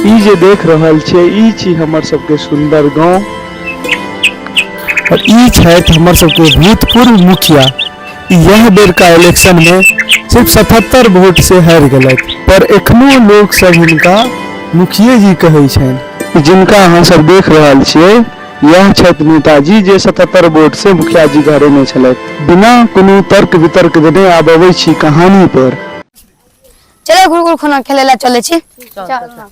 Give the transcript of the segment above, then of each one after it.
ई जे देख रहल छियै ई छी हमर सबके सुन्दर गाँव और ई छथि हमर सबके भूतपूर्व मुखिया। इएह बेरका इलेक्शन में सिर्फ 77 वोट से हारि गेलथि, पर एखनो लोक सब हिनका मुखिये जी कहै छनि। जिनका अहाँ सब देख रहल छियै इएह छथि नेताजी जे 77 वोट से मुखिया जी के हरेने छलथि। बिना कोनो तर्क वितर्क देने आब अबै छी कहानी पर। चलो गुरु गुरु खाना खेले ला चले छी। चल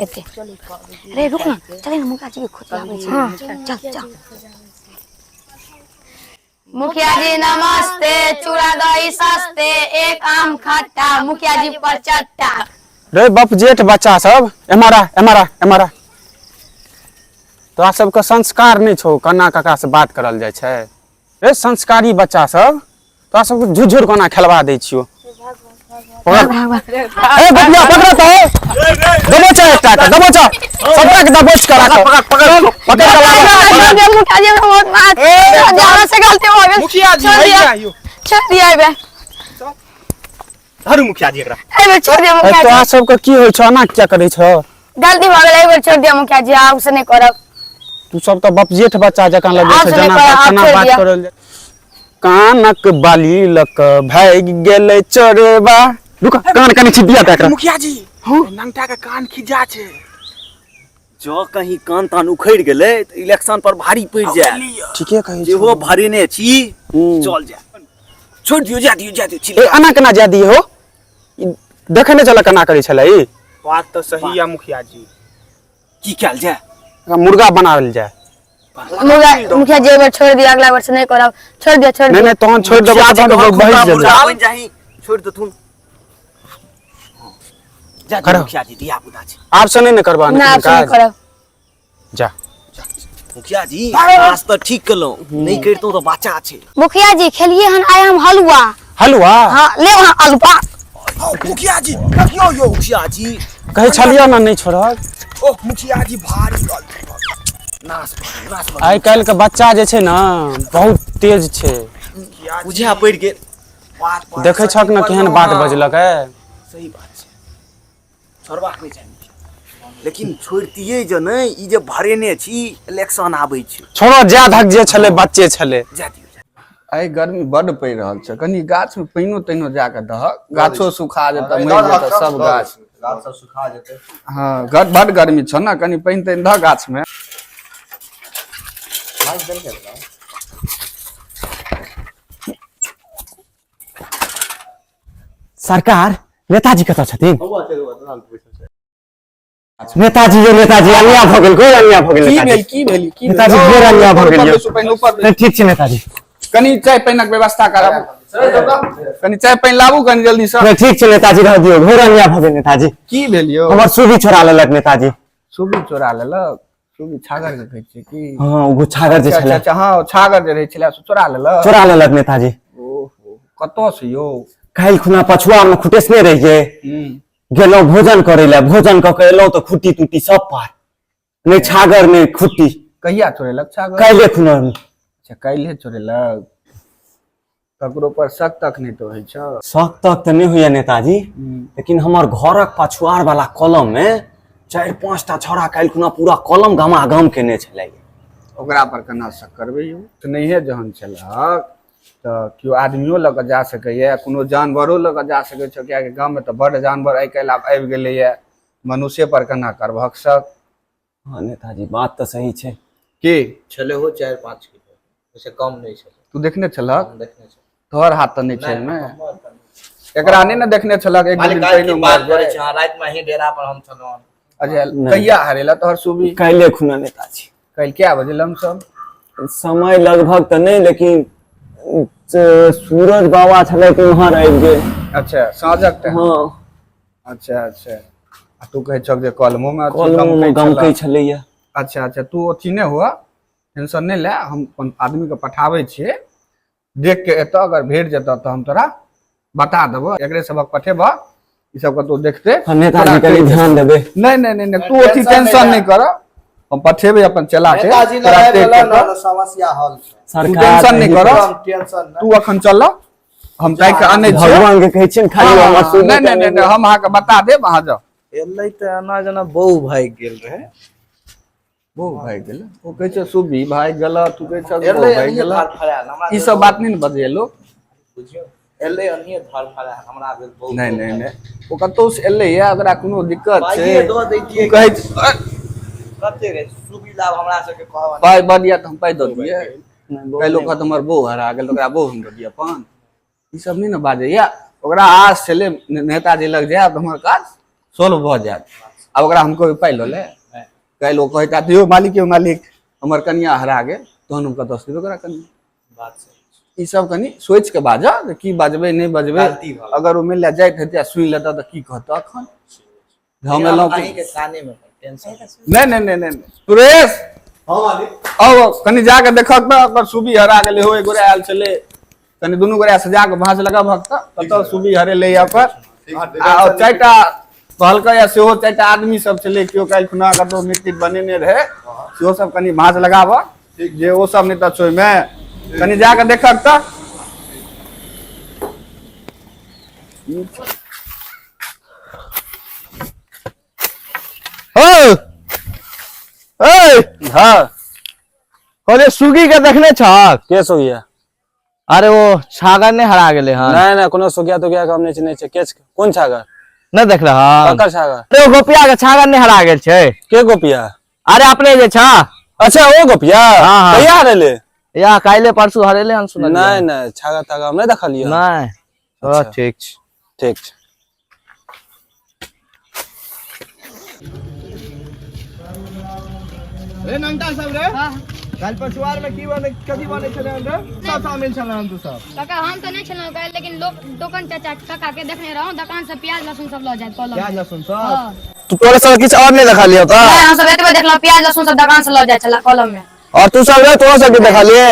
एते अरे रुक ना, चले ना मुखिया जी के खोज आबै छी। चल चल। मुखिया जी नमस्ते, चूड़ा दही सस्ते, एक आम खट्टा, मुखिया जी पर चट्टा। रे बप जेठ बच्चा सब, एमारा एमारा एमारा। तोरा सबके संस्कार नहीं छौ, कन्ना काका से बात करल जाइ छै। रे संस्कारी बच्चा सब, तोरा सबके झुझुर कोना खेलवा दै छियो। पकड़। ए बबुआ पकड़ तो, दबोच एकटा के, दबोच सबटा के, दबोच करा के पकड़ पकड़ पकड़ के लावा। मुखिया जी हमरा बहुत मार, हमरा से गलती हो गेल मुखिया जी, छोड़ दिया, हैया यौ। छोड़ दिया एबे। धरू मुखिया जी एकरा। एबे छोड़ दिया मुखिया जी। तोरा सबके की होइ छौ, एना किया करै छौ? गलती भऽ गेल, एबे छोड़ दिया मुखिया जी, आब से नहि करब। तू सब तऽ बप जेठ बच्चा जकाँ लगै आब छै, से नहि जेना करब, आब केना छोड़ि बात दिअ। करल जाय। कानक बाली लक भागि गेलै चोरबा। रुक, कान कनि छिपिया दे एकरा। मुखिया जी, नंगटा के कान खिजा छै। जँ कहीं कान तान उखड़ि गेलै तऽ इलेक्शन पर भारी पड़ि जायत। ठीके कहै छी। जेहो भरेने छी, चल जाय, छोड़ि दियौ, जा दियौ, जा दियौ। ए एना केना जाय दियै हो? ई देखै नहि छलै केना करै छलै ई? बात तऽ सही है मुखिया जी। की कयल जाय? एकरा मुर्गा बनाओल जाय। मुर्गा मुखिया जी एहि बेर छोड़ दिया, अगला वर्ष नहीं करब, छोड़ दिया, छोड़ नहीं दिया। नहीं तहन छोड़ देबो तहन तो लोग बहस जेतै। मुर्गा बनि जाही, छोड़ि देथुन। जा दियौ करब। मुखिया जी, धिया पुता छै। आब से नहीं ने करबा ना, आब से नहीं करब। जा मुखिया जी, आज तऽ ठीक केलहुँ, नहि करितहुँ तऽ बच्चा छै। मुखिया जी खेलिए हन आइ हम हलुआ। हलुआ? हाँ, ले वहाँ हलुआ। मुखिया जी देखियौ यौ। मुखिया जी कहै छलियै ने नहि छोड़ब। ओ मुखिया जी भारी गलती भऽ गेल। नाश भऽ गेल, नाश भऽ गेल। आइ काल्हि के बच्चा जे छै ने बहुत तेज छै। बुझा पड़ि गेल। बात पर देखै छक ने केहन बात बजलक है। सही बात छै, छोड़बाक नहि चाही, लेकिन छोड़तियै जे नहि, ई जे भरेने छी, इलेक्शन आबै छै। छोड़ो, जा धक जे छलै बच्चे छलै। जा दियौ, जा। आइ गर्मी बड्ड पड़ि रहल छै, कनि गाछमे पानिओ तानिओ जाके दहक, गाछो सुखा जेतै, मरि जेतै सब गाछ। गाछ सब सुखा जेतै। हँ, बड्ड गर्मी छौ ने, कनि पानि तानि दह गाछमे। सरकार, नेताजी कतऽ छथिन? नेताजी यौ, नेताजी, अन्याय भऽ गेल, घोर अन्याय भऽ गेल। की नेताजी भेल, की भेल, की भेल? नेताजी, घोर अन्याय भऽ गेल ऊपर यौ। बैसू, पहिने ऊपर बैसू। नहि, ठीक छै नेताजी। कनि चाय पानिक व्यवस्था करब, कनि चाय पानि लाबू कनि जल्दी से। नहि, ठीक छै नेताजी, रह दियौ, घोर अन्याय भऽ गेल नेताजी। की भेल यौ? हमर सूबी छोड़ा लेलक नेताजी। सूबी चोरा लेलक? सूबी छागर के कहै छियै की? हँ, ओ छागर जे अच्छा छलै। अच्छा, हँ, ओ छागर जे रहै छलै से चोरा लेलक? चोरा लेलक नेताजी। ओहो, कतऽ से यौ? काल्हि खुना पछुआ मे खुटेसने रहियै, गेलहुँ भोजन करै लए, भोजन कऽ के एलहुँ तऽ खुट्टी तुट्टी सब पार, नहि छागर नहि खुट्टी। कहिया चोरेलक छागर? काल्हि खुना। अच्छा, काल्हि चोरेलक। ककरो पर शक तक नहि तो होइ छौ? शक तक तऽ नहि होइया नेताजी, लेकिन हमर घरक पछुआर वाला कलम मे 4-5 टा छौड़ा काल्हि खुना पूरा कलम गमागम केने छलै। ओकरा पर केना शक करबै यौ? तऽ नहिये जहन छलक तऽ केओ आदमियो लऽ कऽ जा सकैए, कोनो जानवरो लऽ कऽ जा सकै छौ, किएकि गाममे तऽ बड्ड जानवर आइ काल्हि आब आबि गेलैए, मनुष्ये पर केना करबहक शक? हँ नेताजी, बात तऽ सही छै। की छलै हो 4-5 किलो, ओहिसँ कम नहि छलै। तू देखने छलहक? हम देखने छलियै। तोहर हाथ तऽ नहि छै एहिमे? हमर तऽ नहि। एकरा नहि ने देखने छलक एक दू मालिक दिन काल्हि पहिने की बात मरि करै जाय। छी अहाँ, रातिमे अहीं डेरा पर हम छलहुँ। अच्छा, नहि। कहिया हरेला तोहर सुबी? काल्हि खुना नेताजी। काल्हि कए बजे लमसम? समय लगभग तऽ नहि, लेकिन सूरज बाबा छलै तऽ उम्हर आबि गेल। अच्छा, साँझक टाइम? हँ। अच्छा अच्छा, आ तू कहै छक जे कलमो मे अथी कलमो मे गमकै गमकै छलह। छलैया। अच्छा अच्छा, तू अथी नहि हुआ, टेंशन नहि ले, हम अपन आदमी के पठाबै छियै, देख के एतऽ अगर भेट जेतऽ तऽ हम तोरा बता देबो। एकरे सबक पठेबह, ई सब कतौ देखते। हँ नेताजी, तोरा कनि कहि ध्यान देबै। नहीं नहीं नहीं नहीं, तू अथी टेंशन नहीं कर, हम पठेबै अपन चला के। नेताजी तोरा लड़ाई देख वाला के ना समस्या हल छै। तू सरकार टेंशन नहीं कर, टेंशन तू अखन चल, हम ताकि के आनै छियै। भगवान के कहै छियनि खाली हाँ, हमर सुनबे नहीं नहीं नहीं, नहीं, हम अहाँके बता देब, अहाँ जाउ। एलै तऽ एना जेना बहु भागि गेल रहै। बहु भागि गेलै? ओ कहै छै सुबी भागि गेल, तू कहै छै बहु एलै भागि एनाहिये गेल। धड़फड़ायल हमरा। ई सब बात नहि ने बजैया लोक। बुझियौ, एलै एनाहिये धड़फड़ायल, हमरा भेल बहु नहि नहि नहि, ओ कतहु से एलैया, ओकरा कोनो दिक्कत छै? पाइए दऽ दैतियै। तू कहै छै कते रे सुबी लाभ हमरा सबके कहब। पाइ बड यऽ तऽ हम पाइ दऽ दियै? काल्हि कहत हमर बहु हरा गेल तऽ ओकरा बहु हम दऽ दियै अपन? ई सब नहि ने बाजैया। ओकरा आस छलै नेताजी लग जायब तऽ हमर काज सॉल्व भऽ जायत। आब ओकरा हम कहबै पाइ लऽ ले? काल्हि ओ कहैत हैत, यौ मालिक, यौ मालिक, हमर कनिया हरा गेल, तहन हम कतऽसँ देबै ओकरा कनिया? बात सही छै। ई सब कनि सोचि कऽ बाजऽ जे की बजबै नहि बजबै। गलती भऽ गेल। अगर ओ मानि लिअ जाइत हेतै आ सुनि लेतऽ तऽ की कहतऽ एखन जे हम एलहुँ? अहीं के काने में टेंशन। नहि नहि नहि नहि नहि। सुरेश! हँ मालिक। आउ, कनि जाके देखक तऽ ओकर सुबी हरा गेलै हो। एक गोरे आयल छलै, कनि दुनू गोरे से जाके भाँज लगबहक तऽ कतऽ सुबी हरेलै ओकर। आ चारिटा कहलकै या सेहो चारिटा आदमी सब छलै, केओ काल्हि खुना कतौ मीट तीट बनेने रहै, सेहो सब कनि भाँज लगाबऽ जे ओ सब नहि तऽ छै ओहिमे। कनि जाके देखक तऽ। हो ए। हाँ। कहलियै सुगी के देखने छहक? के सुगिया? अरे ओ छागर नहि हरा गेलै हन? नहि नहि, कोनो सुगिया तुगिया के हम नहि चिन्है छियै। के छै? कोन छागर? नहि देखले हन? ककर छागर? अरे ओ गोपिया के छागर नहि हरा गेल छै? के गोपिया? अरे अपने जे छ। अच्छा, ओ गोपिया? हाँ, हाँ। कहिया हरेले? या काल्हि परसू हरेले हन, सुनलियै। नहि नहि, छागर तागर हम नहि देखलियै। नहि? अच्छा। ठीक छै। ठीक छै। रे नंटा सब रे, काल्हि पछुआर में की बने, कथी बने छलै हन रे? सब शामिल छलै हन तू सब? काका, हम तऽ नहि छलहुँ काल्हि, लेकिन लोक दोकान चाचा काका के देखने रहौं दोकान से प्याज लहसुन सब लऽ जाइत कलम। प्याज लहसुन सब? तू तोरा सब किछु और नहि देखलियौ तऽ? नहि, हम सब एतबे देखलहुँ, प्याज लहसुन सब दोकान से लऽ जाइ छला कलम में। और तू सब रे, तोरा सबके देखलिए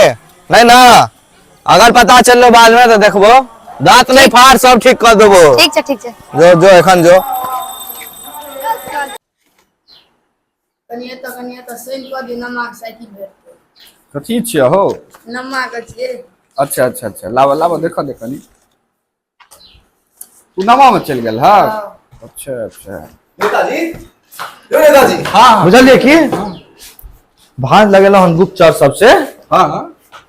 नहीं ना? अगर पता चललो बाद में तऽ देखबो, दांत नहीं फाड़, सब ठीक कर देबो। ठीक छै, ठीक छै। जो जो, एखन जो। कनि एतऽ, कनि एतऽ सैन कऽ दियौ, नम्मा के साइकिल भेटतै। कथी छियै हो? नम्मा के छियै। अच्छा अच्छा अच्छा, लाबऽ लाबऽ, देखऽ देखऽ नी। तू नवा में चलि गेल हँ? अच्छा अच्छा। नेताजी, यौ नेताजी। हाँ। बुझलियै की भाँज लगेलहुँ हन गुप्तचर सबसे। हाँ हाँ।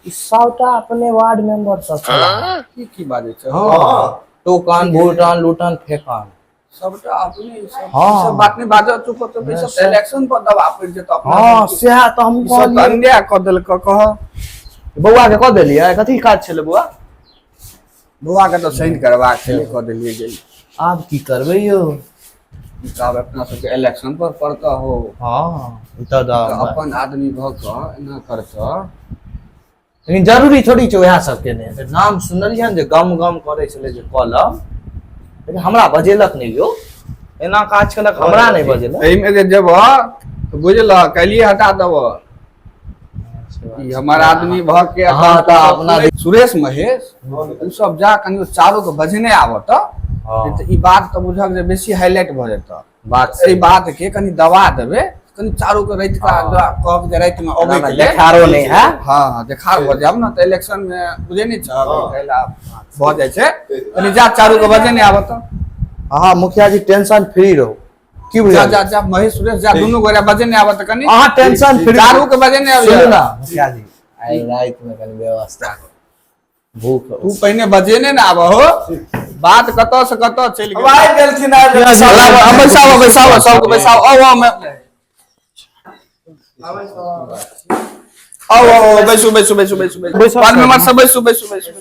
सबटा अपने वार्ड मेंबर सब छला। की की बाजै छै? हाँ, टोकन भूटन लूटन फेकन। सबटा अपने ई सब। हाँ। ई सब बात नहि बाजऽ, चुप चुप। ई सब इलेक्शन पर दबाव पड़ि जेतौ अपना हाँ। सबके। सएह तऽ हम ई सब तऽ कहलियै। अन्याय कऽ देलकऽ। कह। बौआ के कऽ देलियै? कथी काज छलै बौआ? बौआ के तऽ साइन करबाक छलै, कऽ देलियै गेल। आब की करबै यौ? ई तऽ आब अपना सबके इलेक्शन पर पड़तऽ हो। हाँ, ई तऽ तऽ अपन आदमी भऽ कऽ एना करतऽ? लेकिन जरूरी थोड़ी छै उएह सबके। नहि नाम सुनलियै हन जे गम गम करै छलै जे कलम, लेकिन हमरा बजेलक नहि यौ। एना काज केलक, हमरा नहि बजेलक। एहिमे जे जेबह तऽ बुझलह, काल्हिए हटा देबह। ई हमर आदमी भऽ के हाँ, तऽ अपना सुरेश, महेश, ओ सब जा, कनि चारू के बजने आबऽ तऽ। हाँ। नहि तऽ ई बात तऽ बुझक जे बेसी हाईलाइट भऽ जेतऽ। बात एहि बात के कनि दबा देबै, कनि चारू के राति का कहब जे राति में अबै के लेल। देखारो नहि है। हाँ हाँ, देखार भऽ जायब ने तऽ इलेक्शन में बुझै नहि छह, भऽ जाइ छै। कनि जा, चारू के बजे नहि आबऽ तऽ। अहाँ मुखिया जी टेंशन फ्री रहू, की जा। बुझलियै? जा जा, महेश, सुरेश, जा, दुनू गोरा बजे नहि आबऽ तऽ कनि। अहाँ टेंशन फ्री। चारू के बजे नहि सुनू आबऽ। ना मुखिया जी, आइ राति में कनि व्यवस्था करू। भूख। तू पहिने बजेने ने आबऽ हो, बात कतऽ से कतऽ चलि गेल। आबि गेलखिन, आबि गेलखिन। लाबऽ, बैसाबऽ बैसाबऽ, सबके बैसाबऽ। आउ आउ, आउ आउ आउ, बैसू बैसू बैसू बैसू बैसू। वार्ड मेंबर सब बैसू बैसू बैसू।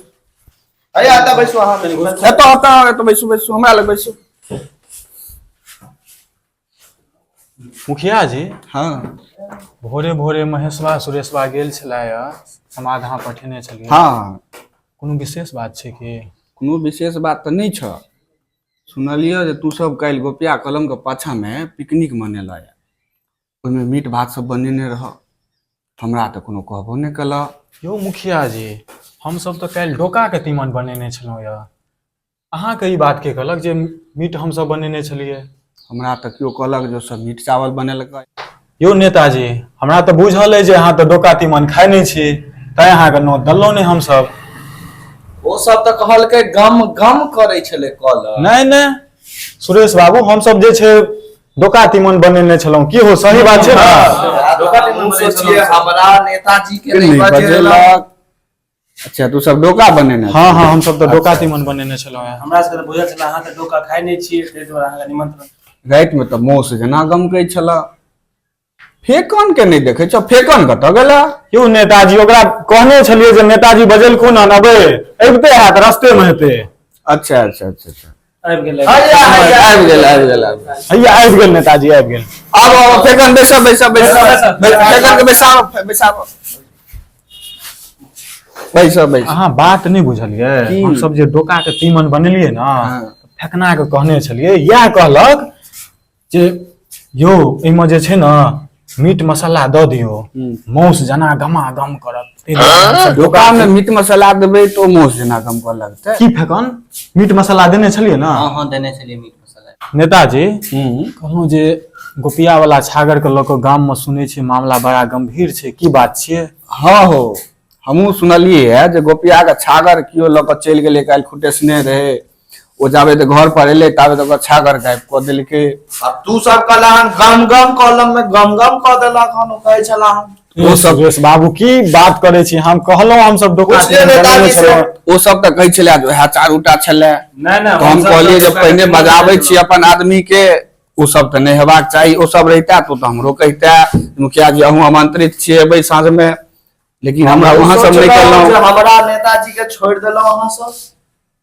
अरे आता, बैसू अहाँ। एतऽ एतऽ एतऽ बैसू बैसू, हमरा लग बैसू। मुखिया जी। हाँ। भोरे भोरे महेशवा सुरेशवा गेल छलै, समाधान पठेने छलियै। हाँ। कोनो विशेष बात छै की? कोनो विशेष बात तऽ नहि छ। सुनलियै जे तू सब काल्हि गोपिया कलमके पाछामे पिकनिक मनेलह यऽ, ओहिमे मीट भात सब बनेने रह, हमरा तऽ कोनो कहबो नहि केलक। यौ मुखिया जी, हमसब तऽ काल्हि डोकाके तीमन बनेने छलहुँ यऽ। अहाँके ई बात के कहलक जे मीट हमसब बनेने छलियै? हमरा तऽ केओ कहलक जे ओ सब मीट चावल बनेलकै। यौ नेताजी, हमरा तऽ बुझल अइ जे अहाँ तऽ डोका तीमन खाइ नहि छी, तैं अहाँके नोत देलहुँ नहि हमसब। ओ सब तऽ कहलकै गम गम करै छलै कलम। नहि नहि सुरेश बाबू, हमसब जे छै डोका तीमन बनेने छलहुँ। की हो, सही बात छै ने? सोचिए हमरा नेताजी के नहि बजेलक। अच्छा, तू सब डोका बनेने? हाँ हाँ, हम सब तऽ डोका तीमन बनेने छलहुँ हेँ। हमरा सबके तऽ बुझल छलै अहाँ तऽ डोका खाइ नहि छियै, ताहि दुआरे अहाँके निमंत्रण। राति में तऽ मौस जेना गमकै छल। फेकन के नहि देखै छौ? फेकन कतऽ गेला? यौ नेताजी, ओकरा कहने छलियै जे नेताजी बजेलखुन हन, अबै अबिते हैत, रस्ते मे हेतै। अच्छा अच्छा अच्छा अच्छा, आबि गेलै। आबि गेल, आबि गेल, आबि गेल। हैया आबि गेल नेताजी, आबि गेल। आबो आबो फेकन, बैसो बैसो बैसो। फेकन के बैसाबो बैसाबो, बैसो बैसो। अहाँ बात नहि बुझलियै। हम सब जे डोका के तीमन बनेलियै ने, फेकना के कहने छलियै, इएह कहलक जे यौ एहिमे जे छै ने मीट मसाला दऽ दियौ, मौस जेना गमा गम करत। ताहि दुआरे हमसब डोका में मीट मसाला देबै तऽ ओ मौस जेना गमकऽ लगतै। की फेकन, मीट मसाला देने छलियै ने? हाँ हाँ, देने छलियै मीट मसाला। नेताजी, कहलहुँ जे गोपिया वाला छागर के लऽ कऽ गाम मे सुनै छियै मामला बड़ा गंभीर छै, की बात छियै? हाँ हो, हमहूँ सुनलियै है जे गोपिया के छागर केओ लऽ कऽ चलि गेलै। काल्हि खुटेसने रहै ओ, जाबे तऽ घर पर एलै ताबे तऽ ओकर छागर गायब कऽ देलकै। आ तू सब कहला हन गम गम कॉलम में गम गम कऽ देलक हन, ओ कहै छला हन। ओ सब सुरेश बाबू, की बात करै छी? हम कहलहुँ हम सब डोका पुछलियै तीमन नेताजी बनेने से। छलहुँ। ओ सब तऽ कहै छलै जे उएह चारू टा छलै। नहि नहि, तऽ हम हमसब कहलियै जे डोका के पहिने तीमन बजाबै बनेने छी अपन आदमी के। ओ सब तऽ नहि हेबाक चाही। ओ सब रहिता तो तऽ हमरो कहिता, मुखिया जी अहूँ आमंत्रित छियै, एबै साँझ मे। लेकिन हमरा वहां सब नहि सोचलहुँ जे केलहुँ। हमरा नेताजी के छोड़ि देलहुँ अहाँ सब।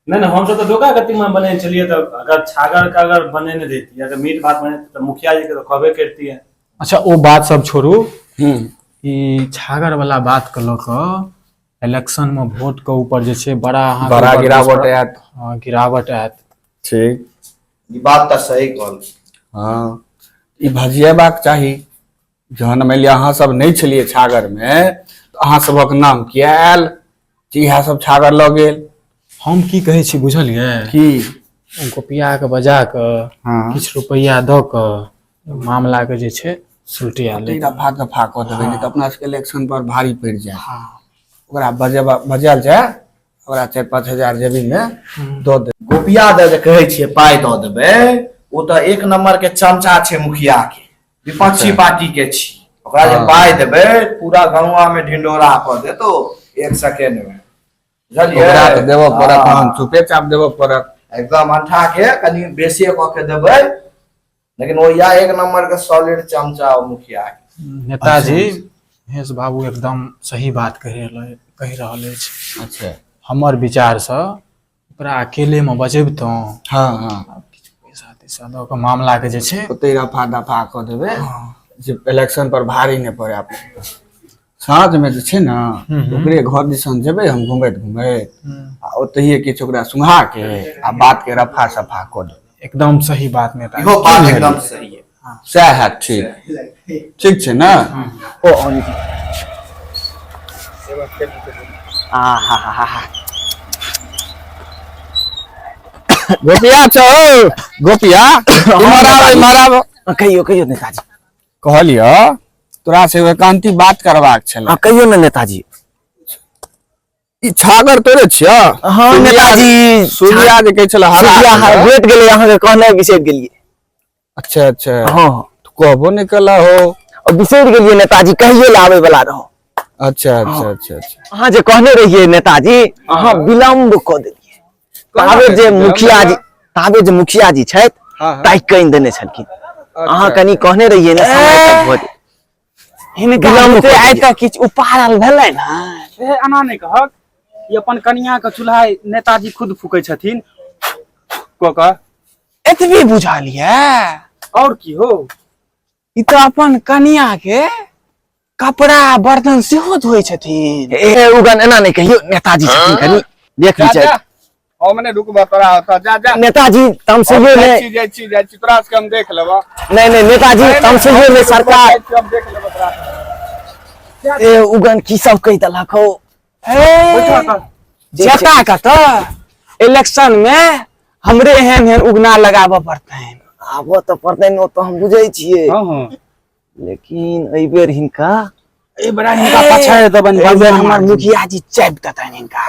नहि नहि, हमसब तऽ डोका के तीमन बनेने छलियै, तऽ अगर छागर के अगर बनेने रहितियै, अगर मीट भात बनेने, तऽ मुखिया जी के तऽ कहबे करतियै। अच्छा, ओ बात सब छोड़ू। ई छागर वाला बात के लऽ कऽ इलेक्शन मे वोट के ऊपर जे छै बड़ा अहाँके बड़ा ऊपर गिरावट आयत। हाँ, गिरावट आयत। ठीक। ई बात तऽ सही कहल। हाँ, ई भजिएबाक चाही। जहन मानि लिअ अहाँ सब नहि छलियै छागर मे तऽ अहाँ सबक नाम किया आयल जे इएह सब छागर लऽ गेल? हम की कहै छी बुझलियै? की? गोपिया के बजा कऽ किछु रुपैआ दऽ कऽ मामला के जे छै सुलटिया ले। रफा दफा कऽ देबै, नहि तऽ अपना सबके इलेक्शन पर भारी पड़ि जायत। ओकरा बजेबा बजायल जाय, ओकरा 4-5 हजार जेबी मे दऽ दे। गोपिया दे जे कहै छियै पाइ दऽ देबै, ओ तऽ एक नंबर के चमचा छै, मुखिया के विपक्षी पार्टी के छी। ओकरा जे पाइ देबै, पूरा गाँवा में ढिंडोरा कऽ देतो एक सेकेंड में, बुझलियै? ओकरा तऽ देबऽ पड़त। तहन चुपे चाप देबऽ पड़त। एकदम अंठा के कनि बेसिए कऽ के देबै, लेकिन ओ या एक नंबर के सॉलिड चमचा ओ मुखिया के। नेताजी, महेश बाबू एकदम सही बात कहि रहल अछि। हमर विचारसँ ओकरा अकेले मे बजेबतहुँ, हाँ हाँ किछु पैसा तैसा दऽ कऽ मामला के जे छै ओतै रफा दफा कऽ देबै जे इलेक्शन पर भारी नहि पड़े अपने। साँझ मे जे छै ने, ओकरे घर दिसन जेबै हम घुमैत घुमैत, आ ओतहिए किछु ओकरा सुंघा के आ बात के रफा सफा कऽ देबै। एकदम सही बात नेता। इहो बात एकदम सही है। सएह हैत। ठीक ठीक छै ने? ओ आ हा हा हा। गोपिया छौ, गोपिया, इम्हर आब, इम्हर आब। कहियो कहियो नेताजी। कहलियौ, तोरा से एकांती बात करबाक छलै। हाँ, कहियो ने नेताजी। ई छागर तोरे छियौ? हाँ नेताजी। सूर्या जे कहै छलै हरा सूर्या गेलै। भेट गेलै, अहाँके कहनाइ बिसरि गेलियै। अच्छा अच्छा। हाँ। तू कहबो नहि केला हो। और बिसरि गेलियै नेताजी, कहियो लाबै वाला रहो। अच्छा अच्छा अच्छा अच्छा। अहाँ जे कहने रहियै नेताजी, अहाँ विलम्ब कऽ देलियै। ताबे जे मुखिया जी, ताबे जे मुखिया जी छथि, ताकि कऽ आनि देने छलखिन। अहाँ कनि कहने रहियै ने समय तक भऽ जेतै। हिनका विलम्ब बुते कऽ आइ देलियै। तक किछु उपारल भेलै ने? से एना नहि कहक। ई अपन कनिया के चूल्हा नेताजी खुद फूकै छथिन कऽ कऽ। एतबी बुझल ये? और की हो। ई तऽ अपन कनिया के कपड़ा बर्तन सेहो धोइ छथिन। ए उगन, एना नहि कहियौ, नेताजी छथिन, कनि देख जा विचार। जा, हम नहि रुकबऽ तोरा ओतऽ, जा जा। नेताजी, तमसैयो हम जाइ नहि। छी, जाइ छी, जाइ छी, तोरा सबके हम देख लेबऽ। नहीं नहीं नेताजी, नहि, नहि, तमसैयो हम नहि रुकबऽ, सरकार। जाइ छी, हम देख लेबऽ तोरा सबके। ए उगन, की सब कहि देलक हौ? जेता कतऽ? इलेक्शन में हमरे एहन एहन उगना लगाबऽ पड़तनि। आबऽ तऽ पड़तनि, ओ तऽ हम बुझै छियै। हाँ हाँ लेकिन एहि बेर हिनका एहि बेरा हिनका पछाड़ि देबनि। एहि बेर हमर मुखिया जी चापि देतनि हिनका।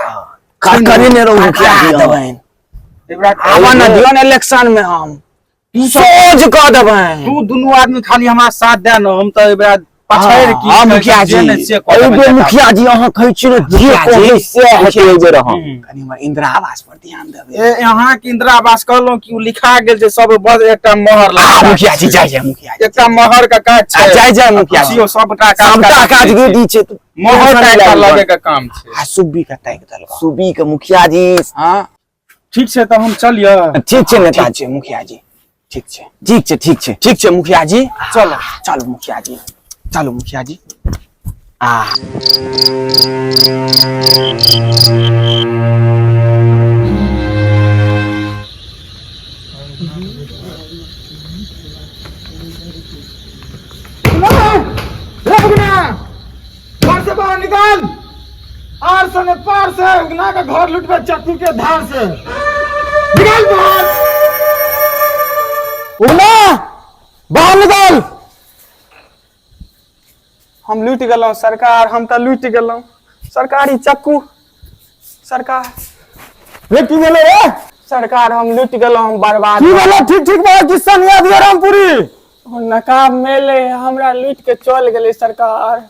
करने रहू मुखिया जी देबनि। एहि बेरा आबऽ न दियौ ने इलेक्शन में हम। सोझ कऽ देबै। तू दुनू आदमी खाली हमरा साथ दे न, हम तऽ एहि बेरा पछाड़ि की हाँ, मुखिया जे जी। नहि से कऽ एहि देबै बेर नेता। मुखिया जी अहाँ कहै छी ने जे मुखिया जी, कहबै सएह हेतै एहि बेर अहाँ। कनि हमर इंदिरा आवास पर ध्यान देबै। ए अहाँके इंदिरा आवास कहलहुँ कि ओ लिखा गेल छै सब, बस एकटा मोहर आ लगा मुखिया जी जाय जाय मुखिया जी। एकटा मोहर के काज छै। आ, जाय जाय मुखिया जी। पुछियौ, सबटा काज सबटा काज रेडी छै। मोहर टा एकटा लगे के काम छै। आ सुब्बी के ताकि देलक। सुबी के मुखिया जी। हाँ ठीक छै तऽ हम चलियै। ठीक छै नेताजी। ठीक छै मुखिया जी, ठीक छै। ठीक छै, ठीक छै, ठीक छै मुखिया जी। चलो चलो मुखिया जी, चलो मुखिया जी। आ घर से बाहर निकाल, आर से ने पार से उगना के घर लुटबे चक्कू के धार से। निकाल बाहर उगना, बाहर निकाल। हम लूटि गेलहुँ सरकार, हम तऽ लूटि गेलहुँ सरकारी चक्कू सरकार। रे की भेलै रे? सरकार हम लूटि गेलहुँ, हम बर्बाद। की भेलै? ठीक ठीक बात किस्सा नहीं याद रामपुरी। ओ नकाब मेले हमरा लूटि के चल गेलै सरकार।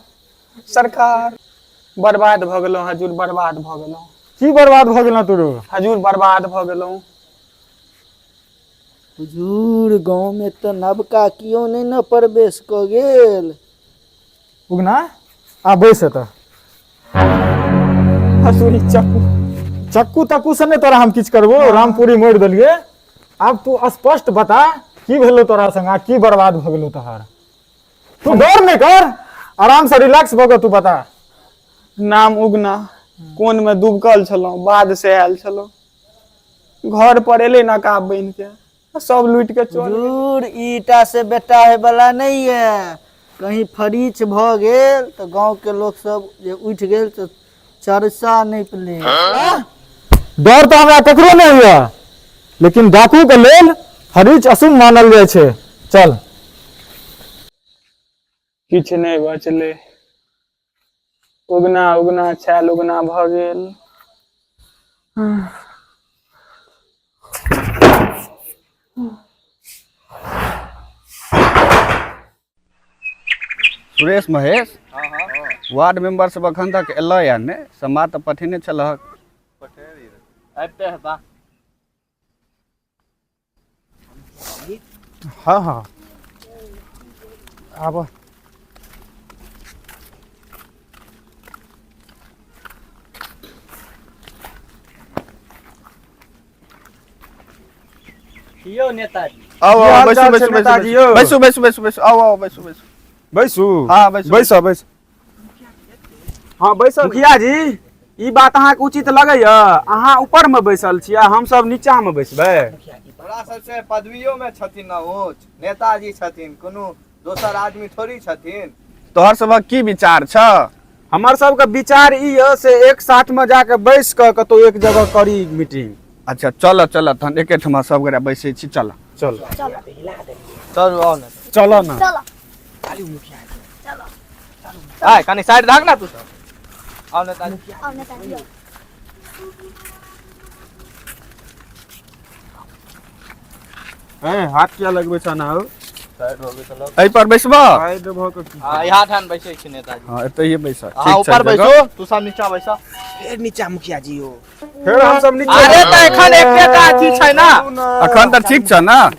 सरकार बर्बाद भऽ गेलहुँ हजूर, बर्बाद भऽ गेलहुँ। की बर्बाद भऽ गेलहुँ तू? हजूर बर्बाद भऽ गेलहुँ। हुजूर गाँव में तऽ नबका कियो नहि ने प्रवेश कऽ गेल। उगना आ बैस एतऽ। हजूर ई चक्कू। चक्कू तक्कू से नहि तोरा हम किछु करबो, रामपुरी मोड़ि देलियै। आब तू स्पष्ट बता की भेलो तोरा संग आ की बर्बाद भऽ गेलो तोहर। तू डर नहि कर, आराम से रिलैक्स भऽ कऽ तू बता। नाम उगना, कोन में दुबकल छलहुँ, बाद से आयल छलहुँ, घर पर एलै नकाब बनि के सब लूटि के चल गेल। हुजूर ईटा से बेटा होय वाला नहीं है, कहीं फरीच भऽ गेल तऽ गाँव के लोक सब जे उठि गेल तऽ चरसा नहि पले। डर तऽ हमरा ककरो नहि होइए, लेकिन डाकू के लेल फरीच अशुभ मानल जाइ छै। चल। किछु नहि बचलै, उगना उगना छायल उगना भऽ गेल। सुरेश महेश, वार्ड मेंबर सब अखन तक एलऽ या नहि? समाद तऽ पठेने छलहक। आबिते हेता। हाँ हाँ आब। यौ नेताजी। आउ की आउ, हाल बैसू चाल छै बैसू बैसू नेताजी यौ? बैसू बैसू बैसू बैसू, आउ आउ बैसू बैसू बैसू। हाँ बैसू। बैस बैस। हाँ बैस। मुखिया जी ई बात अहाँके उचित लगैया? अहाँ ऊपर में बैसल छियै, हम सब नीचा में बैसबै? तोरा सबसे पदवियो में छथिन न ऊँच, नेताजी छथिन, कोनो दोसर आदमी थोड़ी छथिन। तोहर सबक की विचार छ? हमर सबके विचार ई यऽ से एक साथ में जाके बैस कऽ कतौ एक जगह करी मीटिंग। अच्छा चल चल, तहन एकेठमा सब गोटा बैसै छी, चल चल चलू आउ ने। चल ना। चलो। आय कनी साइड भाग ना तू सब। आउ नेताजी। आओ नेताजी आओ। हैं हाथ किया लगबै छ ना हो? एहि पर बैसबह? साइड भऽ कऽ की? हाँ यहाँ ठान बैसै छी नेताजी। हाँ एतहिए बैस। अहाँ ठीक छै ऊपर जगह। बैसू, तू सब नीचा बैस। फेर नीचा मुखिया जी हो। फेर हम सब नीचा। अरे तऽ एखन एकेटा अथी छै ना। अखन तऽ ठीक छ ना?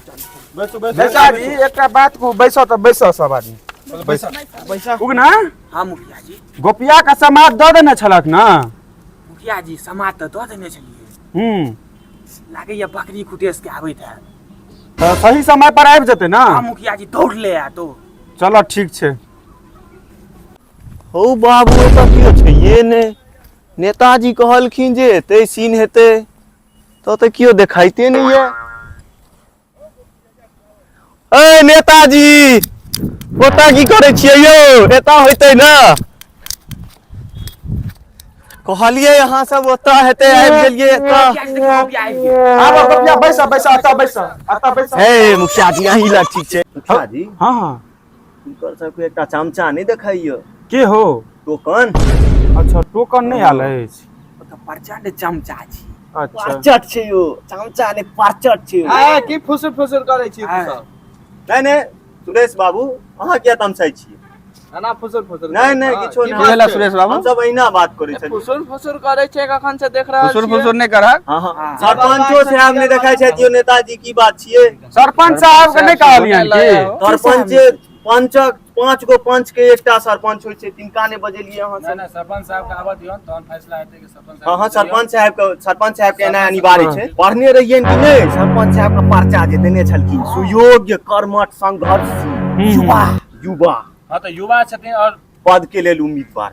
बैसू बैसू। नेताजी एकटा बात कहू, बैसो तऽ बैसो सब आदमी। बैसा। उगना। हाँ मुखिया जी। गोपिया के समाद दऽ देने छलक ना? मुखिया जी समाद तऽ दऽ देने छलियै। लागैया बकरी कुटेस के आबैत है। तऽ सही समय पर आबि जेतै ना? हाँ मुखिया जी दौड़ ले आ तो। चलो ठीक छै। हौ बाबू एतऽ केओ छैहे नहि। नेताजी कहलखिन जे एतै सीन हेतै, तऽ केओ देखाइते नहि यऽ। ए नेताजी ओतऽ की करै छियै यौ? एतऽ होइतै ने। कहलियै अहाँ सब ओतऽ हेतै, आबि गेलियै एतऽ। आब गोपिया बैस बैस, एतऽ बैस एतऽ बैस। हे मुखिया जी अहीं लग ठीक छै। मुखिया जी। हाँ हाँ। हुनकर सबके एकटा चमचा नहि देखाइयो। के हो? टोकन। अच्छा टोकन नहि आयल अछि। ओतऽ प्रचंड चमचा छी। अच्छा पारचट छै यौ, चमचा नहि पारचट छै यौ। आ की फुसुर फुसुर करै छी तू सब? नहि नहि सुरेश बाबू, अहाँ किया तमसाइ छियै? एना फुसुर फुसुर नहि नहि किछो की नहि। बात भेला छै? सुरेश बाबू? हम सब अहिना बात करै छलियै। फुसुर फुसुर करै छै, कखन से देख रहल फुसुर छियै। फुसुर नहि करहक। हँ हँ, सरपंचो साहब नहि देखै छथि यौ नेताजी, की बात छियै? सरपंच साहब के नहि कहलियनि की? सरपंच पंचक 5 गो पंच के एकटा सरपंच होइ छै, तिनका नहि बजेलियै अहाँ सब? नहि, सरपंच साहब के आबऽ दियौन तहन फैसला हेतै कि सरपंच हँ हँ, सरपंच साहब के, सरपंच साहब के एनाइ अनिवार्य छै। पढ़ने रहियै कि नहि सरपंच साहब के पर्चा जे देने छलखिन? सुयोग्य, कर्मठ, संघर्षी युवा, युवा। हँ तऽ युवा छथिन और पद के लेल उम्मीदवार,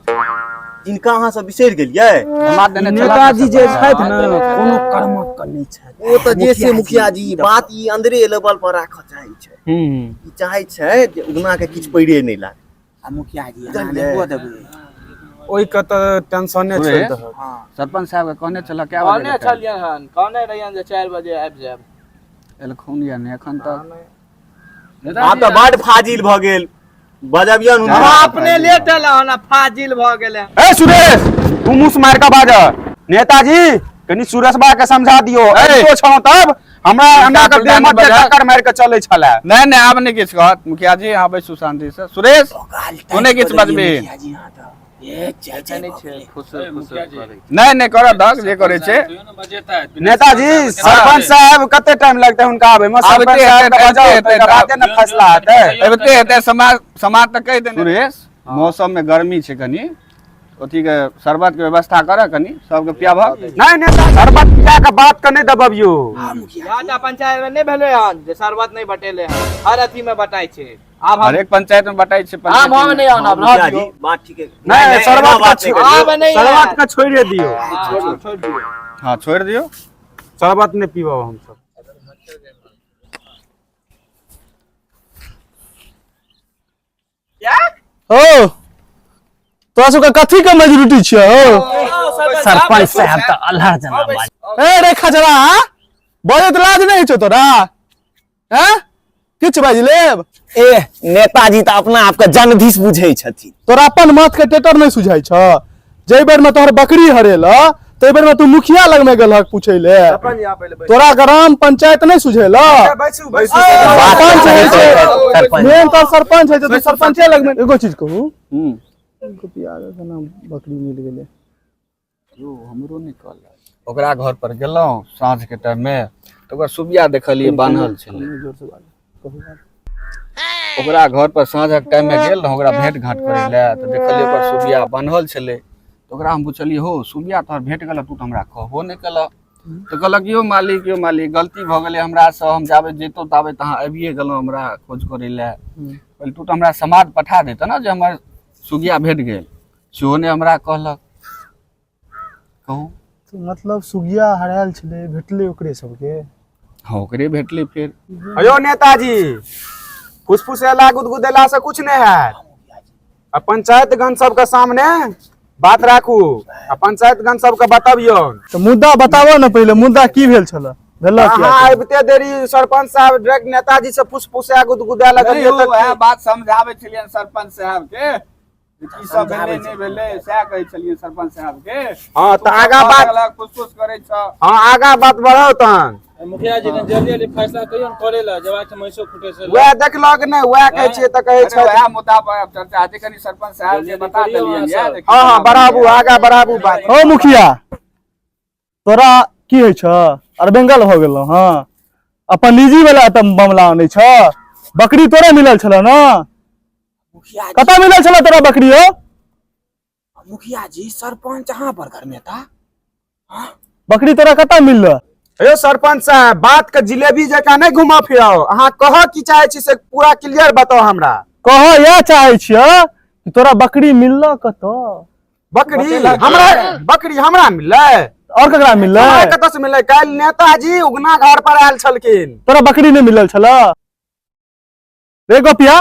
जिनका अहाँ सब बिसरि गेलियै। नेताजी जे छथि ने, कोनो कर्मक के नहि छथि। ओ तऽ जे से मुखिया जी, बात ई अंदरे लेवल पर राखऽ चाहै छै। ई चाहै छै जे उगना के किछु पैरे नहि लागे। आ मुखिया जी, अहाँ बुझलियै? नहि देबै। ओहि के तऽ टेंशने छोड़ि सुरेश, दहक। सरपंच साहब के कहने छलह कए बजे? कहने छलियै हन, कहने रहियन जे 4 बजे आबि जायब। एलखुन या नहि एखन तक? आब तऽ बड फाजिल भऽ गेल, बजबियन हुनका। अहाँ अपने लेट एला हन आ फाजिल भऽ गेलै। ए सुरेश, तू मुँह से मारि कऽ बाज। नेताजी, कनि सुरेशबा के समझा दियौ। ऐसो छौ तब हमरा हमरा के देह मत टक्कर मारि के चलै छलै। नहि नहि, आब नहि किछु कहत मुखिया जी, अहाँ बैसू शांति से। सुरेश, तू नहि किछु बजबी। ए जय जय नहि छै, फुसुर फुसुर करै। नहि नहि, करऽ दहक जे करै छै। नेताजी, सरपंच साहब कते टाइम लगतै हुनका आबै मे? सरपंच आबिते साहब के हेतै, बजाउ, हेतै, तकर बादे ने फैसला हेतै। अबिते हेतै, समाज समाज तऽ कहि देने। सुरेश, मौसम में गर्मी छै, कनि अथी के शरबत के व्यवस्था करऽ, कनि सबके पियाबह। नहि नेता, शरबत पिया के बात के नहि दबबियौ। यहाँ पंचायत में नहि भेलै हन जे शरबत नहि बटेले हन, हर अथी में बटाइ छै। आब हम हरेक पंचायत में बटाइ छै। आब हम नहि आनब, रहऽ मुखिया दियौ। जी, बात ठीक है। नहि, शरबत एना बात के नहि करियौ। आब नहि शरबत आयत। के छोड़िए दियौ। हाँ, छोड़ि दियौ। हाँ, छोड़ि दियौ। शरबत नहि पीबब हमसब। हो, तोरा सबके कथी के मेजोरिटी छियै हो? सरपंच साहब तऽ अल्हड़ जना बाज। ए रे खजरा, बजैत लाज नहि होइ छौ तोरा? हैं, किछु बाजि लेब? ए नेताजी तऽ अपना आपके जनधीश बुझै छथिन। तोरा अपन माथ के टेटर नहि सुझाइ छ? जाहि बेर में तोहर बकरी हरेल ताहि बेर में तू मुखिया लग में गेलहक पूछै ले, तोरा ग्राम पंचायत नहि सुझेल? सरपंच होइ छै सरपंच। मेन, तऽ सरपंच होइ छै, तू सरपंचे लग में। एगो चीज कहू, गोपिया के केना बकरी मिल गेलै? यौ, हमरो नहि कहलक। ओकरा घर पर गेलहुँ साँझ के टाइम में तऽ ओकर सुबिया देखलियै बान्हल छलै। जोर से बाजू, कहू बात। ओकरा घर पर साँझक टाइम में गेल रहौं ओकरा भेंट घाट करै लए, तऽ देखलियै ओकर सुबिया बान्हल छलै। तऽ ओकरा हम पुछलियै, हो सुबिया तोहर भेट गेल, तू तऽ हमरा कहबो नहि केलक? तऽ कहलक, यौ मालिक, यौ मालिक, गलती भऽ गेलै हमरासँ, हम जाबे जैतहुँ ताबे तऽ अहाँ आबिए गेलहुँ हमरा खोज करै लए। कहलियै, तू तऽ हमरा समाद पठा देतऽ ने जे हमर सुगिया भेट गेल, सेहो नहि हमरा कहलक। कहू। तऽ मतलब सुगिया हरायल छलै, भेटलै ओकरे सबके? हँ, ओकरे भेटलै फेर। अयो नेताजी, फुसफुसेला गुदगुदेला से कुछ नहि हैत। आ पंचायत गण सबके सामने बात राखू आ पंचायत गण सबके बतबियौ। तऽ मुद्दा बताबऽ ने पहिले, मुद्दा की भेल छलै, भेल? अहाँ आबिते देरी सरपंच साहब डायरेक्ट नेताजी से फुसफुसा गुदगुदा नहीं लगलियै। यौ, तऽ वएह बात समझाबै छलियनि सरपंच साहब के जे की सब भेलै नहि भेलै, सएह कहै छलियै सरपंच साहब के। हँ, तऽ आगाँ बात फुसफुस करै छ। हँ, आगाँ बात बढ़ाउ तहन। मुखिया जी, कनि जल्दी जल्दी फैसला कहियौ ने करै लए, जबाक छै महींसो फुटे से। वएह देखलक नहि, वएह कहै छियै तऽ कहै अरे छै। वएह मुद्दा पर आब चर्चा हेतै, कनि सरपंच साहब के बता करियौ देलियनि अहाँ यऽ सब। जे की हँ हँ, केना बढ़ाबू, भेलैए। आगाँ बढ़ाबू बात। हो मुखिया, तोरा की होइ छ? अरबेंगल भऽ गेलौ? हँ, अपन निजी वाला तऽ मामला आनै छ। बकरी तोरे मिलल छल ने? मुखिया जी, कतऽ मिलल छल तोरा बकरी हो? मुखिया जी, सरपंच अहाँ पर घर में था। बकरी तोरा कतऽ मिलल? अयो सरपंच साहब, बात के जिलेबी जकाँ नहि घुमा फिराउ। अहाँ कहऽ की चाहै छी से पूरा क्लियर बताउ हमरा। कहऽ इएह चाहै छियौ कि तोरा बकरी मिलल कतऽ? बकरी हमरा, बकरी हमरा मिललै? और ककरा मिललै? हमरा कतऽ से मिललै? काल्हि नेताजी उगना घर पर आयल छलखिन। तोरा बकरी नहि मिलल छल रे गोपिया?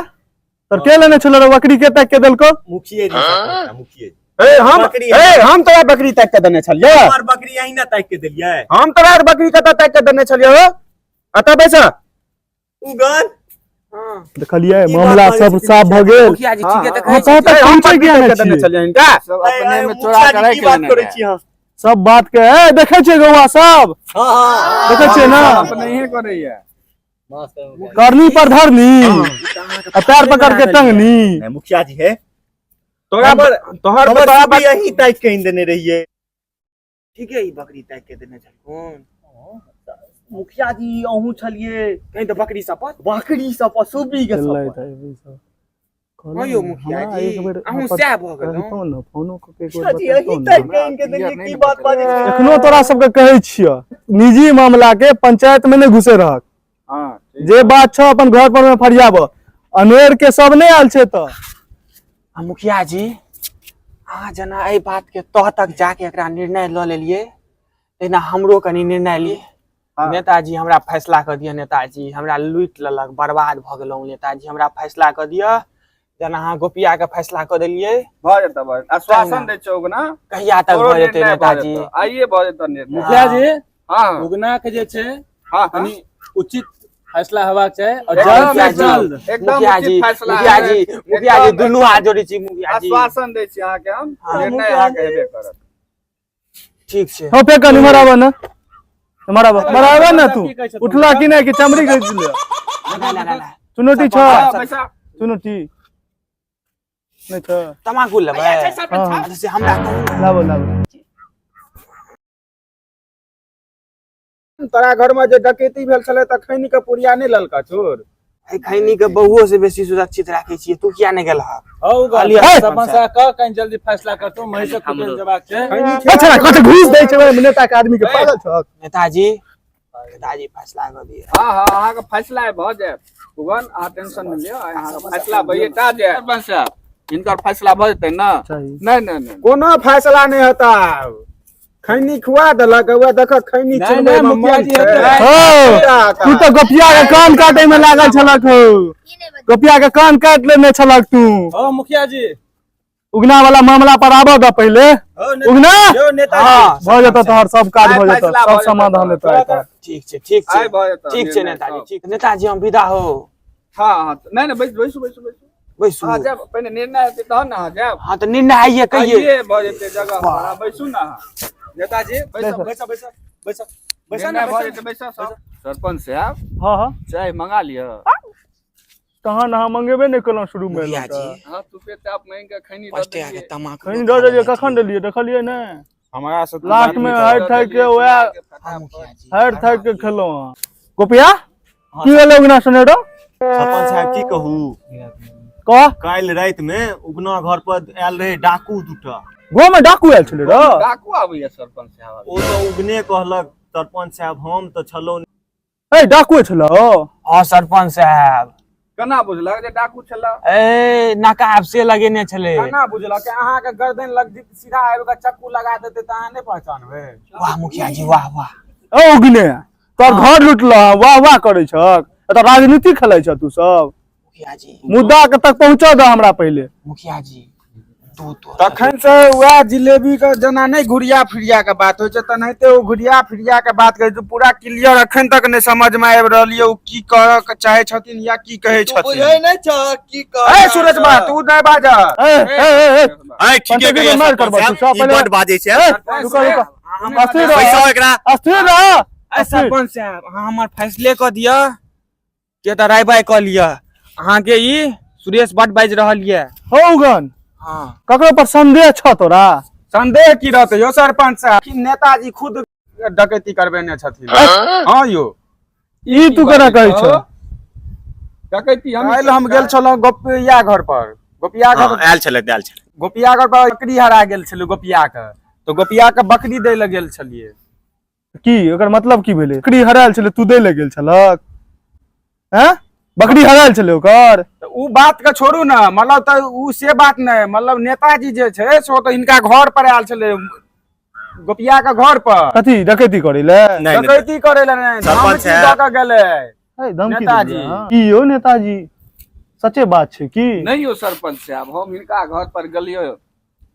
तोर के लेने छल रे बकरी, के ताकि के देलको? मुखिए जी सरपंच, मुखिए जी। ए हम बकरी ए हम तोरा बकरी ताकि के देने छलियै? हमर बकरी अहीं ने ताकि के देलियै। हम तोरा बकरी कतऽ ताकि के देने छलियै हो? एतऽ बैस। उगन देखलियै, की मामला बात सब बाजै साफ भऽ गेल। मुखिया जी, ठीके तऽ अहाँ कहै तक ए, हम पहुँचै बकरी किया ताकि नहि के देने छियै? छलियै हिनका? सब अपने ए, में चोरा मुखिया के जी राखि की बात लेने करै रहै। छी अहाँ? सब बात के ए देखै छियै गौआ सब देखै छियै ना अपनहिए करैया करनी पर धरनी आ पैर पकड़ के टंगनी नहीं, मुखिया जी है तोरा पर तोहर हमर तोरा सुबी यही ताकि के देने रहिए ठीक है ई बकरी ताकि के देने छलखुन मुखिया जी अहूँ छलिए कहीं तऽ बकरी सपत बकरी सब सुबी के चललै सब तऽ ई सब हँ यौ मुखिया हमरा जी एक बेर अहूँ सएह भऽ गेलहुँ कहितहुँ ने फोनो कऽ के एक बेर मुखिया जी यही बतैतहुँ ने। ताकि के इनके देलिए की बात बाजै छी एखनो तोरा सबके कहै छियह निजी मामला के पंचायत में नहि घुसे रहक हँ जे बात छौ अपन घर पर में फरियाब अनेर के सब नहि आयल छै तऽ आ मुखिया जी अहाँ जेना एहि बात के तह तक जाके एकरा निर्णय लऽ लेलियै तहिना हमरो कनि निर्णय ली नेताजी हमरा फैसला कऽ दिअ नेताजी हमरा लूटि लेलक बर्बाद भऽ गेलहुँ नेताजी हमरा फैसला कऽ दिअ जेना अहाँ गोपिया के फैसला कऽ देलियै भऽ जेतौ भऽ जेतौ आश्वासन दै छौ उगना कहिया तक तोरो भऽ जेतै निर्णय भऽ नेताजी जेतौ आइए भऽ जेतौ निर्णय मुखिया जी हँ उगना के जे छै हँ हँ कनि उचित फैसला हेबाक चाही और एकदम जल्द से जल्द एकदम मुखिया उचित जी फैसला मुखिया जी हेतै। मुखिया जी एकदम- दुनू हाथ जोड़ै छी मुखिया जी आश्वासन दै छी अहाँके हम हँ। निर्णय अहाँके हेबे करत ठीक छै हँ फेर कनि इम्हर आबऽ ने इम्हर आबऽ इम्हर आबऽ ने तू की कहै छथुन? उठला कि नहि कि चमड़ी घीच ले ला, ला, ला, ला। चुनौती छौ हँ, बैसा चुनौती नहि छौ तमाकू लेबै हँ अच्छा, से हमरा कहू ने। लाबो लाबो तोरा घर में जे डकैती भेल छलै तऽ खैनी के पुड़िया नहि ललका चोर एहि खैनी के बहुओ से बेसी सुरक्षित राखै छियै तू किया नहि गेलहक हौ ग कहलियै सरपंच साहब कह कनि जल्दी फैसला करतौ महीषक कुटै जेबाक छै अच्छा कते घूस दै छै ओहि नेता के आदमी के पागल छक नेताजी नेताजी फैसला कऽ दिअ हँ हँ अहाँके फैसला भऽ जायत उगन अहाँ टेंशन नहि लिअ अहाँके फैसला भइए टा जायत सरपंच साहब हिनकर फैसला भऽ जेतै ने नहि नहि नहि कोनो फैसला नहि हेता खैनी खुआ देलक वएह देख खैनी नहि, चुनबै नहि, मे मुखिया मन जी, छै। हेतै। हौ तू तऽ गोपिया के कान काटे में लागल छलक हौ गोपिया के कान काट लेने छलक तू हौ मुखिया जी उगना वाला मामला पर आबऽ दऽ पहिले उगना यौ नेताजी हँ भऽ जेतौ तोहर सब काज भऽ जेतौ फैसला सब भऽ जेतौ समाधान हेतौ आइ तोहर। ठीक छै ठीक छै आइ भऽ जेतौ ठीक छै निर्णय नेताजी सब। ठीक नेताजी हम विदा हो हँ हँ नहि नहि बैस बैसू बैसू बैसू बैसू अहाँ जायब पहिने निर्णय हेतै तहन ने अहाँ जायब हँ तऽ निर्णय आइए कहिए आइए भऽ जेतै जगह पर अहाँ बैसू ने अहाँ नेताजी बैसऽ बैसऽ बैसऽ बैसऽ बैसऽ निर्णय ने भऽ जेतै बैसऽ सब सरपंच साहब हँ हँ चाय मंगा लिअ तहन अहाँ मंगेबे नहि केलहुँ शुरू मे मुखिया जी हँ तुपे ताप मांगि कऽ खैनी दऽ पाँच टाका के देलियै तमाकू खैनी दऽ देलियै कखन देलियै देखलियै नहि हमरा से तू लास्ट में बात हारि थाकि के वएह हँ मुखिया जी हारि थाकि के खेलहुँ अहाँ गोपिया की भेलै उगना सुनेरो सरपंच साहब की कहू कह काल्हि राति में उगना घर पर आयल रहे डाकू दूटा गाँव में डाकू आयल छलै रौ डाकू आबैया सरपंच साहब ओ तऽ उगने कहलक सरपंच साहब हम तऽ छलहुँ ए डाकू छलौ हँ सरपंच साहब केना बुझलक जे डाकू छला ए नकाब से लगेने छलै केना बुझलक अहाँके गर्दन लग सीधा आबि कऽ चक्कू लगा देतै तऽ अहाँ नहि पहचानबै वाह मुखिया जी वाह वाह ओ उगने तोहर घर लुटल वाह वाह करै छक एतऽ राजनीति खेलै छ तू सब मुखिया जी मुद्दा के तक पहुंचा दऽ हमरा पहिले मुखिया जी तू तो तखन से वएह जिलेबी के जेना नहि घुरिया फिरिया के बात होइ छै तेनाहिते ओ घुरिया फिरिया के बात करै छै पूरा क्लियर अखन तक नहि समझ मे आबि रहल यऽ ओ की करऽ के चाहै छथिन या की कहै तू छथिन बुझै नहि छ की कह ए सूरज बा तू नहि बाज ए ए ए, ए अय ठीके पंचायती कहैया में मारि सरपंच करबह तू साहब सब ई पहिले बड बाजै छै ए, रुको रुको अस्थिर रह पैसा एकरा अस्थिर रह ए सरपंच साहब अहाँ हमर फैसले कऽ दिअ के तऽ राय बाय कऽ लिअ अहाँके ई सुरेश बड बाजि रहल यऽ हौ उगन हँ ककरो पर संदेह छ तोरा संदेह की रहतै यौ सरपंच साहब कि नेताजी खुद डकैती करबेने छथिन हँ यौ ई तू केना कहै छ डकैती हम काल्हि हम गेल छलहुँ गोपिया घर पर गोपिया घर हँ, आयल छलथि आयल छलथि गोपिया घर पर बकरी हरा गेल छलै गोपिया के तऽ गोपिया के बकरी दै लए गेल छलियै की ओकर मतलब की भेलै बकरी हरायल छलै तू दै लए गेल छलक हैं बकरी हरायल छलै ओकर तऽ उ बात के छोड़ू ने मतलब तऽ उ से बात नहि मतलब नेताजी जे छै से ओ तऽ हिनका घर पर आयल छलै गोपिया के घर पर कथी डकैती करै लए नहि नहि डकैती करै लए नहि सरपंच धमकी दऽ के गेलै ए, धमकी नेताजी। देलियै, हँ। की यौ नेताजी सचे बात छै की नहि यौ सरपंच साहब हम हिनका घर पर गेलियै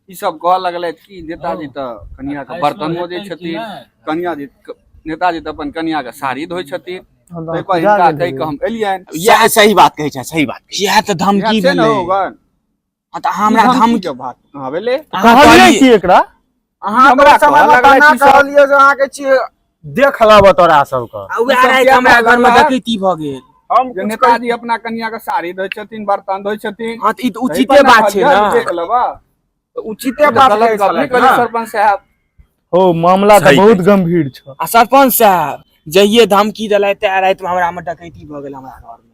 ई सब कहऽ लगलथि कि नेताजी तऽ कनिया के बर्तन मोजै छथिन कनिया जी नेताजी तऽ अपन कनिया के साड़ी धोइ छथिन ताहि पर हिनका कहि कऽ हम एलियनि इएह सही बात कहै छै सही बात इएह तऽ धमकी इएह छै ने भेलै होगन हँ तऽ अहाँ हमरा धमकी के बात हँ भेलै अहाँ कहलियै कहलियै की एकरा अहाँ हमरा हमरा समय में कहऽ तना लगलै कहलियै जे अहाँके छियै देख लेब तोरा सबके। आ उएह राति हमरा घर में डकैती भऽ गेल। हम जे नेताजी अपना कन्या के साड़ी धोइ छथिन, बर्तन धोइ छथिन। हाँ, तऽ ई तऽ उचिते बात छै ने। देख लेबा। तऽ उचिते बात गलत कहै गप नहि छलथि कहलियै ने। सरपंच साहब। हो, मामला तऽ सही बहुत गंभीर छ। आ सरपंच साहब जहिये धमकी देलथि तै राति में हमरा में डकैती भऽ गेल हमरा घर में।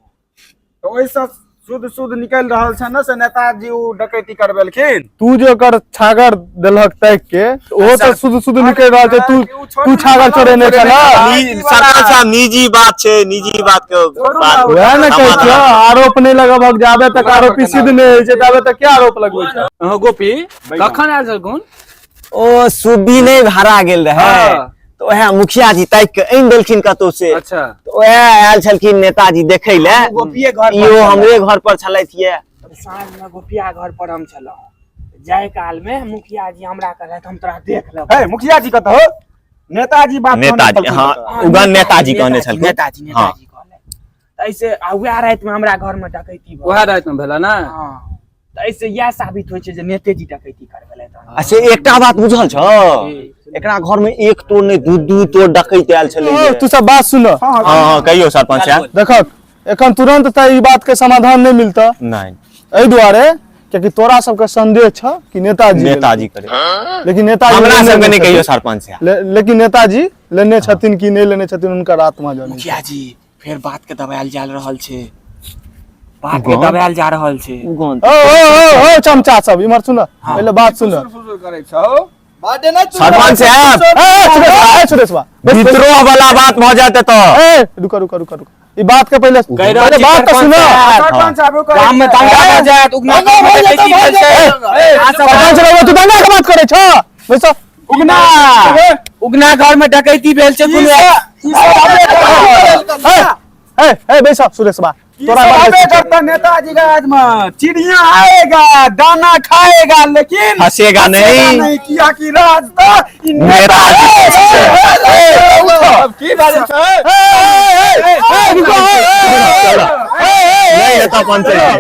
तऽ ओहिसँ शुद्ध शुद्ध निकलि रहल छै ने से नेताजी ओ डकैती करबेलखिन। तू जे ओकर छागर देलहक ताकि के, ओहो तऽ शुद्ध शुद्ध निकलि रहल छै। तू तू छागर चोरेने छलह। सरपंच साहब, निजी बात छै, निजी बात के बात। वएह ने कहै छियौ, आरोप नहि लगबहक जाबे तक आरोपी सिद्ध नहि होइ छै ताबे तक क्या आरोप लगबै छै। अहाँ गोपी कखन आयल छलखुन? ओ सुबी नहि भरा गेल रहे तऽ वएह मुखिया जी ताकि के आनि देलखिन कतौ से। अच्छा। तऽ वएह आयल छलखिन नेताजी देखै ले। गोपिये घर पर इहो छलहुँ। हमरे घर पर छलथि ये। साँझ में गोपिया घर पर हम छलहुँ, जाय काल में मुखिया जी हमरा कहलथि हम तोरा देख लेबौ। हे मुखिया जी कतऽ हो? नेताजी बात कहने नेताजी छलखुन हाँ कतऽ? उगन नेताजी कहने छलखिन। नेताजी हाँ। नेताजी कहलथि। तऽ ऐसे आ वएह राति में हमरा घर में डकैती भऽ उएह राति में भेला ना? हाँ, तऽ एहिसँ इएह साबित होइ छै जे नेतेजी डकैती करबेलथि हन। अच्छा एकटा बात बुझल छौ, एकरा घर में एक तोड़ नहि दू दू तोड़ डकैत आयल छलै। ओ, तू सब बात सुन। हाँ हाँ कहियौ सरपंच साहब। देखक एखन तुरंत तऽ ई बात के समाधान नहि मिलतऽ। नहि। एहि दुआरे कियाकि तोरा सबके संदेह छ कि नेताजी नेताजी करे, लेकिन नेताजी हमरा लेने सबके नहि छथिन। कहियौ सरपंच साहब। लेकिन नेताजी लेने छथिन कि नहि लेने छथिन हुनकर आत्मा जाने। मुखिया जी फेर बात के दबायल जा रहल छै, बात के दबायल जा रहल छै। ओ ओ ओ ओ चमचा सब इम्हर सुन, पहिले बात सुन। फुसुर करै छौ। सरपंच साहब ए, सुरेश, ए, सुरेश बा, विद्रोह वाला बात भऽ जाते तऽ। ए रुको रुको रुको रुको, ई बात के पहिले कहि रहल पहिले छी बात तऽ सरपंच सुन। साहब। सरपंच साहब कहे गाम में दंगा भऽ जायत, उगना दंगा भऽ जेतै, भऽ जेतै। अहाँ सब सरपंच रहो, तू दंगा के बात करै छ? बैस। उगना उगना घर में डकैती भेल छै कोनो। ए ए ए बैस सुरेश बा, तोरा बात सबे करता नेताजी का राज में चिड़िया आएगा दाना खाएगा लेकिन हंसेगा नहीं। नहीं, किया कि राज तो ई नेताजी। अब की बाजै छै? ए, ए, ए, रुको, ए, ए, ए, नहीं हेतऽ पंचायत।